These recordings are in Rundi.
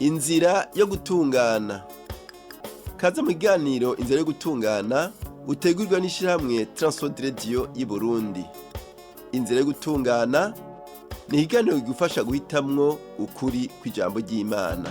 Inzira yo gutungana. Kaze mu kiganiro Inzira yo gutungana utegurwa n'ishirahamwe Transworld Radio y'Uburundi. Inzira yo gutungana ni ikiganiro kigufasha guhitamwo ukuri kw'ijambo ry'Imana.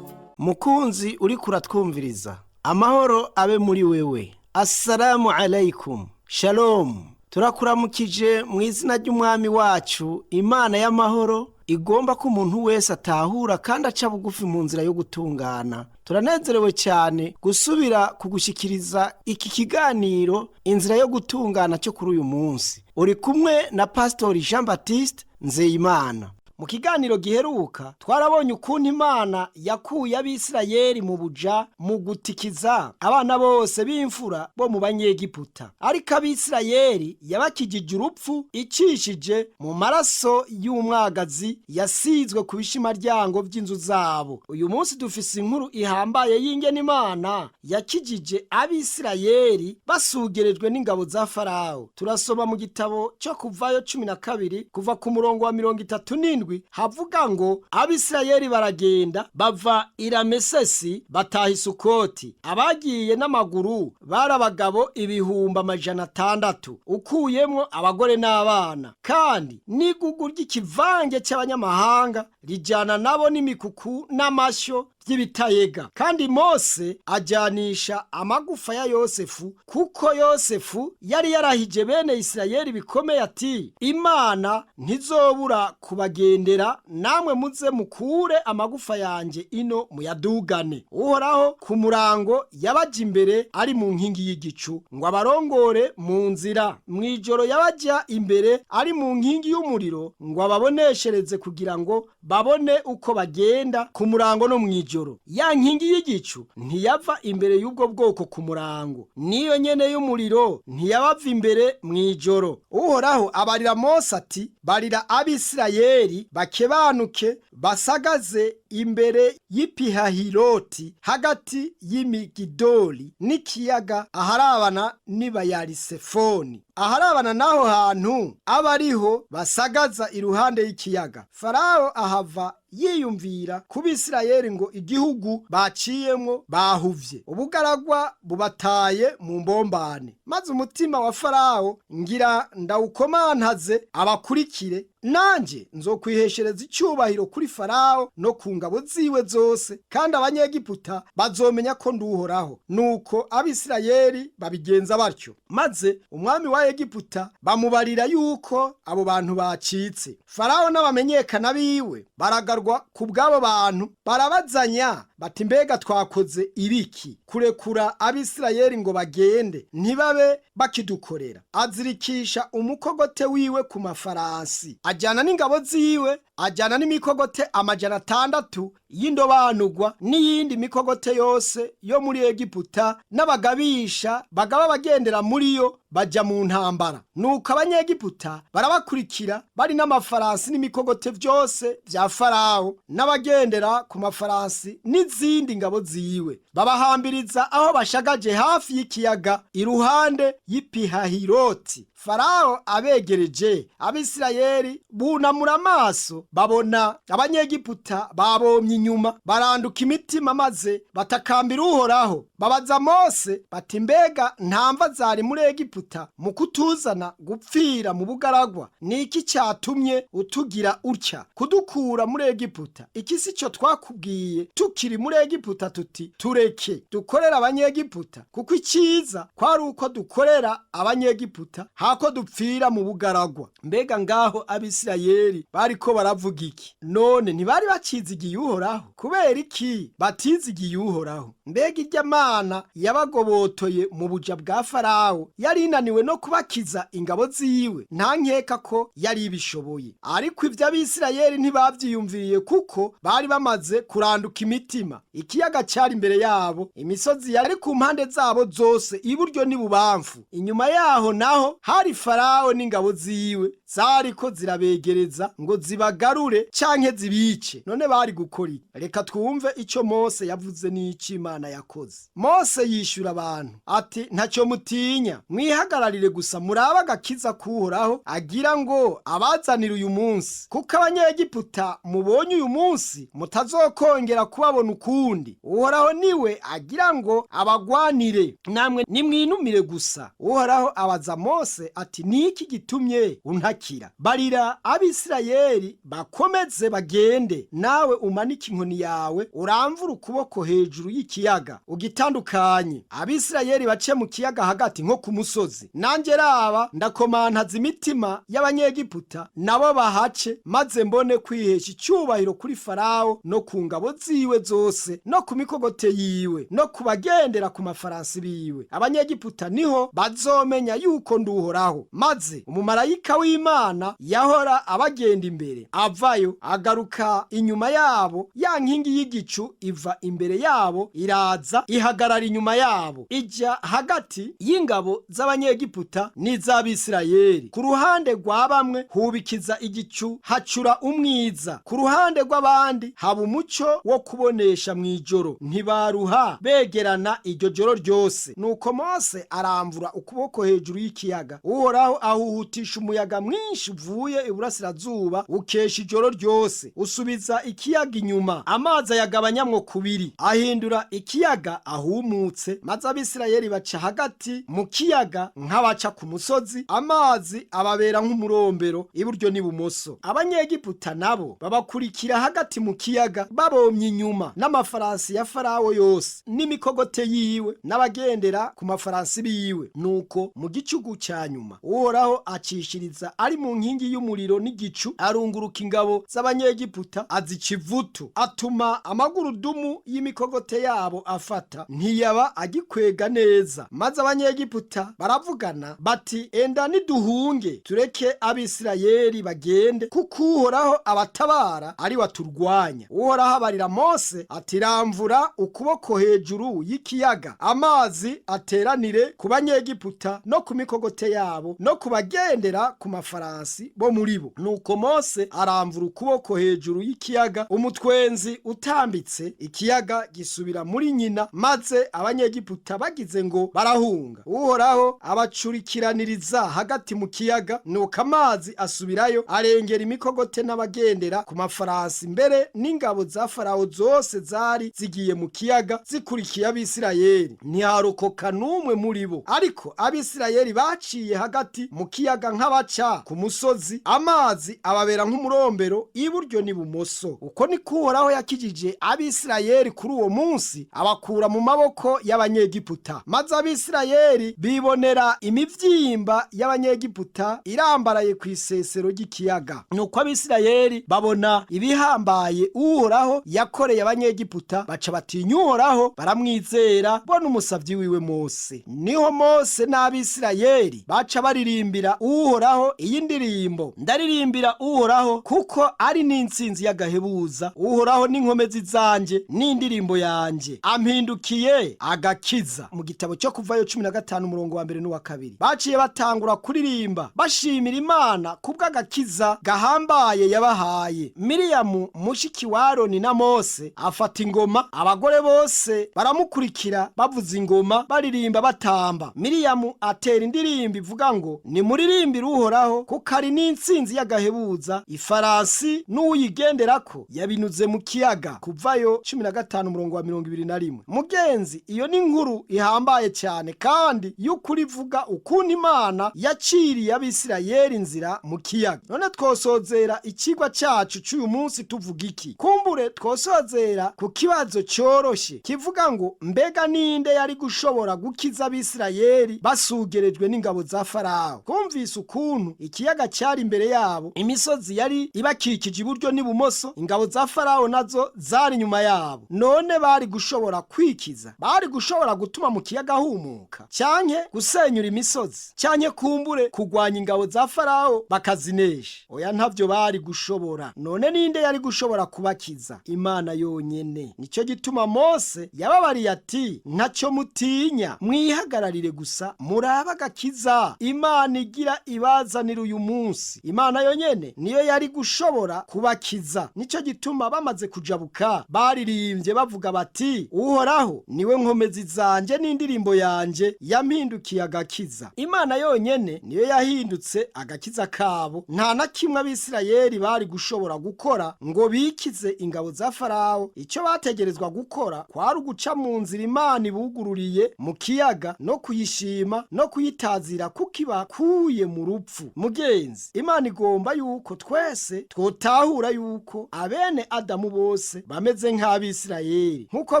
Mukunzi uriko uratwumviriza, amahoro abe muri wewe. Assalamu alaikum, shalom. Turakuramukije mu izina ry'umwami wacu, Imana y'amahoro igomba ko umuntu wese atahura kandi aca bugufi mu nzira yo gutungana. Turanezerewe cyane gusubira kugushyikiriza iki kiganiro Inzira yo gutungana cyo kuri uyu munsi. Uri kumwe na Pasitori Jean Baptiste Nzeyimana. Mu kiganiro giheruka twarabonye ukuntu Imana yakuye Abisirayeli mu buja mu gutikiza abana bose b'imfura bo mu Banyegiputa, ariko Abisirayeli yabakijije urupfu icishije mu maraso y'umwagazi yasizwe ku bishimaryango vy'inzu zabo. Uyu munsi dufise inkuru ihambaye y'ingene Imana yakijije Abisirayeli basugerejwe n'ingabo za Farawo. Turasoma mu gitabo cyo Kuvayo 12 kuva ku murongo wa 37, havuga ngo: Abisirayeli baragenda bava i Ramesesi bataha i Sukoti. Abagiye n'amaguru bari abagabo 600,000, ukuyemwo abagore n'abana. Kandi n'igugu ry'ikivange cy'abanyamahanga rijana nabo, n'imikuku n'amashyo by'ibitayega. Kandi Mose ajyanisha amagufa ya Yosefu, kuko Yosefu yari yarahije bene Isirayeli bikomeye ati: "Imana ntizobura kubagendera, namwe muze mukure amagufa yanjye ino muyadugane." Uhoraho ku murango yabajya imbere ari mu nkingi y'igicu ngo abarongore mu nzira, mu ijoro yabajya imbere ari mu nkingi y'umuriro ngo ababoneshereze, kugira ngo babone uko bagenda ku murango no mu ijoro. Ya nkingi y'igicu ntiyava imbere y'ubwo bwoko ku murango, niyo nyene y'umuriro ntiyabava imbere mu ijoro. Uhoraho abarira Mose ati: "Barira Abisirayeli bakebanuke, basagaze imbere y'Ipihahiroti, hagati y'Imigidoli n'ikiyaga, aharabana n'Ibayarisefoni, aharabana n'aho hantu aba ariho basagaza iruhande y'ikiyaga." Farawo ahava yiyumvira ku Bisirayeli ngo igihugu baciyemwo bahuvye, ubugaragwa bubataye mu mbombane. Maze umutima wa Farawo ngira ndawukomantaze abakurikire, nanje nzokwiheshereza icyubahiro kuri Farawo no ku ngabo ziwe zose, kandi Abanyegiputa bazomenya ko nduhoraho. Nuko Abisirayeli babigenza batyo, maze umwami wa Egiputa bamubarira yuko abo bantu bacitse. Farawo n'abamenyekana biwe baragarwa ku bw'abo bantu, barabazanya bati: "Mbega twakoze ibiki kurekura Abisirayeli ngo bagende, ntibabe bakidukorera?" Azirikisha umukogote wiwe ku mafaransi, ajyana n'ingabo ziwe, ajyana n'imikogote 600 y'indobanurwa n'iyindi mikogote yose yo muri Egiputa, n'abagabisha bagaba bagendera muri yo, bajya mu ntambara. Nuko Abanyegiputa barabakurikira bari n'amafaransi n'imikogote byose bya Farawo n'abagendera ku mafaransi n'izindi ngabo ziwe, babahambiriza aho bashagaje hafi y'ikiyaga iruhande y'Ipihahiroti. Farawo abegereje, Abisirayeli bunamura amaso, babona Abanyegiputa babomye inyuma, baranduka imitima, maze batakambira Uhoraho. Babaza Mose bati: "Mbega ntamva zari muri Egiputa mu kutuzana gupfira mu bugaragwa? Ni iki cyatumye utugira utya kudukura muri Egiputa? Iki si cyo twakubwiye tukiri muri Egiputa tuti: 'Tureke dukorera Abanyegiputa'? Kuko icyiza kwari uko dukorera Abanyegiputa hako dupfira mu bugaragwa." Mbega ngaho Abisirayeli bariko baravuga iki? None ntibari bacizigiye Uhoraho? Kubera iki batizigiye Uhoraho? Mbega irya Mana yabagobotoye mu buja bwa Farawo yari inaniwe no kubakiza ingabo ziwe? Nta nkeka ko yari ibishoboye. Ariko ibyo Abisirayeli ntibavyiyumviriye, kuko bari bamaze kuranduka imitima. Ikiyaga cyari imbere yabo, imisozi yari ku mpande zabo zose, iburyo n'ibubamfu. Inyuma yaho naho hari Farawo n'ingabo ziwe zariko zirabegereza ngo zibagaruke. zibagarure canke zibice. None bari gukora iki? Reka twumve ico Mose yavuze n'ico Imana yakoze. Mose yishura abantu ati: "Ntacyo mutinya, mwihagararire gusa murabe agakiza k'Uhoraho agira ngo abazanire uyu munsi, kuko Abanyegiputa mubonye uyu munsi mutazokongera kubabona ukundi. Uhoraho niwe agira ngo abagwanire, namwe nimwinumire gusa." Uhoraho abaza Mose ati: "Niki gitumye untakira? Barira Abisirayeli bakomeze bagende. Nawe umanike inkoni yawe, uramvure ukuboko hejuru y'ikiyaga, ugitandukanye, Abisirayeli bace mu kiyaga hagati nko ku musozi. Nanjye raba, ndakomantaza imitima y'Abanyegiputa, nabo bahace, maze mbone kwihesha icyubahiro kuri Farawo no ku ngabo ziwe zose, no ku mikogote yiwe, no ku bagendera ku mafarasi biwe. Abanyegiputa niho bazomenya yuko nduhoraho." Maze umumarayika w'Imana yahora abagenda imbere avayo, agaruka inyuma yabo. Ya nkingi y'igicu iva imbere yabo, iraza ihagarara inyuma yabo, ijya hagati y'ingabo z'Abanyegiputa n'iz'Abisirayeli. Ku ruhande rwa bamwe hubikiza igicu, hacura umwiza; ku ruhande rw'abandi haba umucyo wo kubonesha mu ijoro. Ntibaruha begerana iryo joro ryose. Nuko Mose aramvura ukuboko hejuru y'ikiyaga, Uhoraho ahuhutisha umuyaga mwinshi uvuye iburasirazuba, ukesha ijoro ryose, usubiza ikiyaga inyuma, amazi ayagabanyamwo kubiri, ahindura ikiyaga ahumutse. Maze Abisirayeli baca hagati mu kiyaga nk'abaca ku musozi, amazi ababera nk'umurombero iburyo n'ibumoso. Abanyegiputa nabo babakurikira hagati mu kiyaga babomye inyuma, n'amafarasi ya Farawo yose n'imikogote yiwe n'abagendera ku mafarasi biwe. Nuko mu gicugu cya nyuma Uhoraho acishiriza ari mu nkingi y'umuriro n'igicu, arunguruka ingabo z'Abanyegiputa, azica ivutu, atuma amagurudumu y'imikogote yabo afata, ntiyaba agikwega neza. Maze Abanyegiputa baravugana bati: "Enda niduhunge, tureke Abisirayeli bagende, kuko Uhoraho abatabara ari waturwanya." Uhoraho abarira Mose ati: "Ramvura ukuboko hejuru y'ikiyaga, amazi ateranire ku Banyegiputa no ku mikogote yabo no ku bagendera ku mafarasi bo muri bo." Nuko Mose aramvura ukuboko hejuru y'ikiyaga, umutwenzi utambitse, ikiyaga gisubira muri nyina. Maze Abanyegiputa bagize ngo barahunga, Uhoraho abacurikiraniriza hagati mu kiyaga. Nuko amazi asubirayo, arengera imikogote n'abagendera ku mafarasi, mbere n'ingabo za Farawo zose zari zigiye mu kiyaga zikurikiye Abisirayeli, ntiharokoka n'umwe muri bo. Ariko Abisirayeli baciye hagati mu kiyaga nk'abaca ku musozi, amazi ababera nk'umurombero iburyo n'ibumoso. Uko niko Uhoraho yakijije Abisirayeli kuri uwo munsi, abakura mu maboko y'Abanyegiputa. Maze Abisirayeli bibonera imivyimba y'Abanyegiputa irambaraye ku isesero ry'ikiyaga. Nuko Abisirayeli babona ibihambaye Uhoraho yakoreye Abanyegiputa, baca batinya Uhoraho, baramwizera bo n'umusavyi wiwe Mose. Niho Mose n'Abisirayeli baca baririmbira Uhoraho iyi ndirimbo: "Ndaririmbira Uhoraho kuko ari n'intsinzi y'agahebuza. Uhoraho n'inkomezi zanje n'indirimbo yanje, ampindukiye agakiza." Mu gitabo cyo Kuvayo 15 umurongo wa mbere n'uwa kabiri. Baciye batangura kuririmba bashimira Imana kubw'agakiza gahambaye yabahaye. Miriyamu mushiki wa Aroni na Mose afata ingoma, abagore bose baramukurikira bavuza ingoma, baririmba batamba. Miriyamu atera indirimbo ivuga ngo: "Nimuririmbire Uhoraho kuko ari n'intsinzi y'agahebuza, ifarasi n'uwuyigenderako yabinuze mu kiyaga." Kuvayo 15 umurongo wa 21. Mugenzi, iyo ni inkuru ihambaye cyane kandi y'ukuri, ivuga ukuntu Imana yaciriye Abisirayeli inzira mu kiyaga. None twosozera ikigwa cyacu cy'uyu munsi tuvuga iki? Kumbure twosozera ku kibazo cyoroshye kivuga ngo: mbega ninde yari gushobora gukiza Abisirayeli basugerejwe n'ingabo za Farawo? Twumvise ukuntu ikiyaga cyari imbere yabo, imisozi yari ibakikije iburyo n'ibumoso, ingabo za Farawo nazo zari inyuma yabo. None bari gushobora kwikiza? Bari gushobora gutuma mu kiyaga humuka, cyanke gusenyura imisozi, cyanke kumbure kugwanya ingabo za Farawo bakazinesha? Oya, ntavyo bari gushobora. None ninde yari gushobora kubakiza? Imana yonyene. Nicyo gituma Mose yababariye ati: "Ntacyo mutinya, mwihagararire gusa murabe agakiza Imana igira ibazanira uyu munsi." Imana yonyene niyo yari gushobora kubakiza. Nico gituma bamaze kujabuka baririmbye bavuga bati: "Uhoraho niwe nkomezi zanje n'indirimbo yanje, yampindukiye agakiza." Imana yonyene niyo yahindutse agakiza kabo. Nta na kimwe Abisirayeli bari gushobora gukora ngo bikize ingabo za Farawo. Icyo bategerezwa gukora kwari uguca mu nzira Imana ibugururiye mu kiyaga, no kuyishima no kuyitazira kuko ibakuye mu rupfu. Mugenzi, Imana igomba yuko twese twotahura yuko abene Adamu bose bameze nk'Abisirayeli. Nk'uko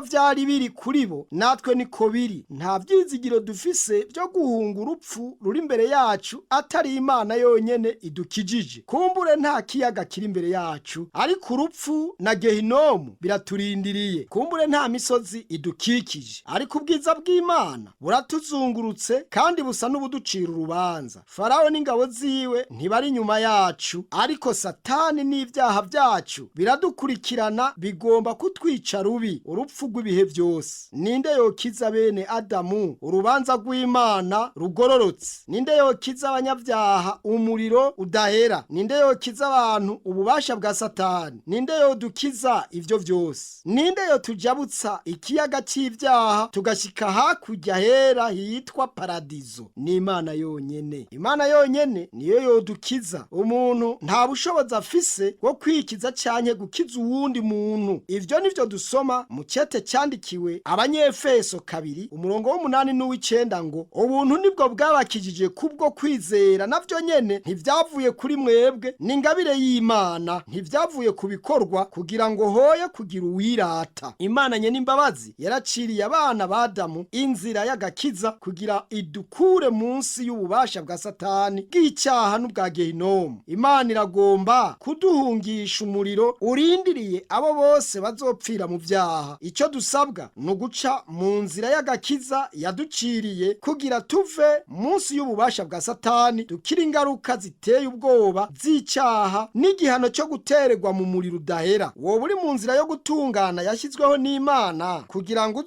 vyari biri kuri bo, natwe niko biri. Nta vyizigiro dufise vyo guhunga urupfu ruri imbere yacu atari Imana yonyene idukijije. Kumbure nta kiyaga kiri imbere yacu, ariko urupfu na Gehinomu biraturindiriye. Kumbure nta misozi idukikije, ariko ubwiza bw'Imana buratuzungurutse kandi busa n'ubuducira urubanza. Farawo n'ingabo ziwe ntibari inyuma yacu, ariko Satani n'ibyaha byacu biradukurikirana, bigomba kutwica rubi, urupfu rw'ibihe byose. Ninde yokiza bene Adamu urubanza rw'Imana rugororotse? Ninde yokiza abanyabyaha umuriro udahera? Ninde yokiza abantu ububasha bwa Satani? Ninde yodukiza ivyo vyose? Ninde yotujabutsa ikiyaga c'ivyaha tugashika hakurya hera hitwa paradizo? Ni Imana yonyene. Imana yonyene niyo yodukiza. Umuntu nta bushobozi afise bwo kwikiza canke gukiza uwundi muntu. Ivyo nivyo dusoma mu cete candikiwe Abanyefeso 2 umurongo w'8 n'uw'icenda ngo: "Ubuntu nibwo bwabakijije kubwo kwizera, navyo nyene ntivyavuye kuri mwebwe, ni ingabire y'Imana, ntivyavuye ku bikorwa, kugira ngo hoye kugira uwirata." Imana nyene imbabazi yaraciriye abana ba Adamu inzira y'agakiza kugira idukure munsi y'ububasha bwa Satani, bw'icyaha n'ubwa Gehinomu. Imana iragomba kuduhungisha umuriro urindiriye abo bose bazopfira mu vyaha. Icyo dusabwa ni uguca mu nzira y'agakiza yaduciriye kugira tuve munsi y'ububasha bwa Satani, dukire ingaruka ziteye ubwoba z'icyaha n'igihano cyo gutererwa mu muriro udahera. Wowe uri mu nzira yo gutungana yashyizweho n'Imana kugira ngo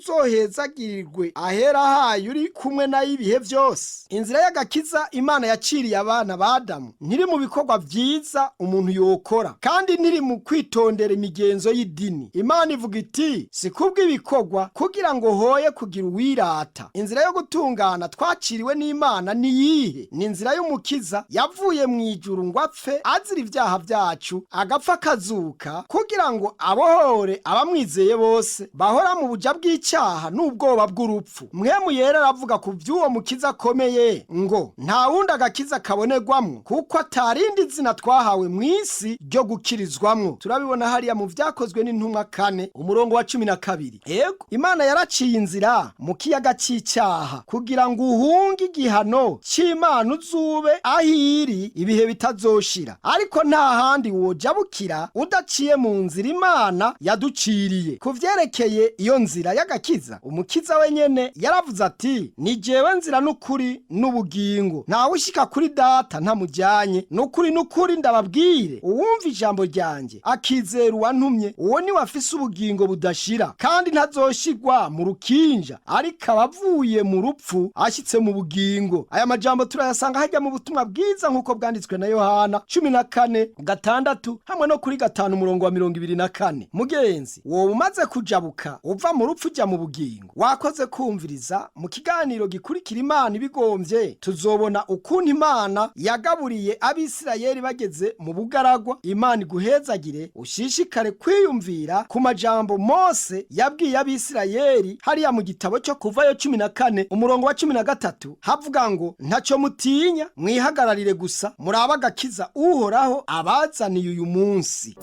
uzohezagirirwe ahera hayo uri kumwe nayo ibihe byose. Inzira y'agakiza Imana yaciriye abana ba Adamu ntiri mu bikorwa vyiza umuntu yokora, kandi ntiri mu kwitondera imigenzo y'idini. Imana ivuga iti: "Si kubw'ibikorwa, kugira ngo hoye kugira uwirata." Inzira yo gutungana twaciriwe n'Imana ni iyihe? Ni inzira y'Umukiza yavuye mu ijuru ngo apfe azira ibyaha byacu, agapfa, akazuka kugira ngo abohore abamwizeye bose bahora mu buja bw'icyaha n'ubwoba bw'urupfu. Mpwemu Yera aravuga ku by'uwo mukiza akomeye ngo: "Nta wundi agakiza kabonerwamwo, kuko atarindi zina twahawe mu isi ryo gukirizwamwo." Turabibona hariya mu Vyakozwe n'Intumwa 4 umurongo wa 12. Ego, Imana yaraciye inzira mu kiyaga c'icyaha kugira ngo uhunge igihano c'Imana, uzube aho iri ibihe bitazoshira. Ariko nta handi wojabukira udaciye mu nzira Imana yaduciriye. Ku vyerekeye iyo nzira y'agakiza, Umukiza wenyene yaravuze ati: "Ni jewe nzira n'ukuri n'ubugingo, ntawe ushika kuri Data ntamujyanye. N'ukuri n'ukuri ndababwire, uwumva ijambo ryanjye akizera uwantumye, uwo niwe afise ubugingo budashira, kandi ntazoshigwa mu rukinja, ariko abavuye mu rupfu ashyitse mu bugingo." Aya majambo turayasanga hajya mu Butumwa Bwiza nk'uko bwanditswe na Yohana 14:6 hamwe no kuri 5 umurongo wa 24. Mugenzi, wowe umaze kujabuka uva mu rupfu ujya mu bugingo, wakoze kumviriza. Mu kiganiro gikurikira, Imana ibigombye, tuzobona ukuntu Imana yagaburiye Abisirayeli bageze mu bugaragwa. Imana iguhezagire, ushishikare kwiyumvira ku majambo Mose yabwiye Abisirayeli hariya mu gitabo cyo Kuvayo 14 umurongo wa 13, havuga ngo: "Ntacyo mutinya, mwihagararire gusa murabe agakiza Uhoraho abazaniye uyu munsi."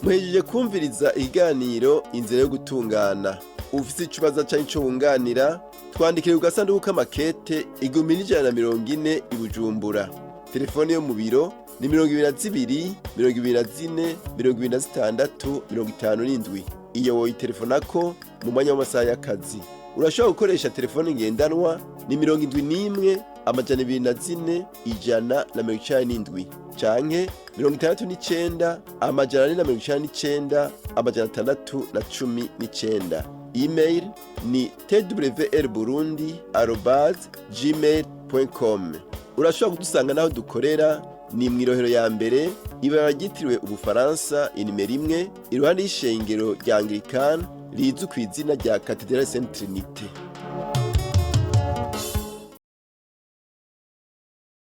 Muhejeje kumviriza ikiganiro Inzira yo Gutungana. Ufise ikibazo canke ico wunganira, twandikire ku gasanduku k'amakete 1140 i Bujumbura. Telefone yo mu biro ni 22 24 26 57. Iyo woyitelefonako mu mwanya w'amasaha y'akazi. Urashobora gukoresha telefone ngendanwa ni 71 204 197 canke 69 499 619. Email ni twrburundi@gmail.com. Urashobora kudusanga n'aho dukorera ni mu Irohero ya mbere, ibara ryitiriwe Ubufaransa, inimero 1, iruhande y'ishengero rya Anglikani rizwi ku izina rya Katedrali Sainte Trinité.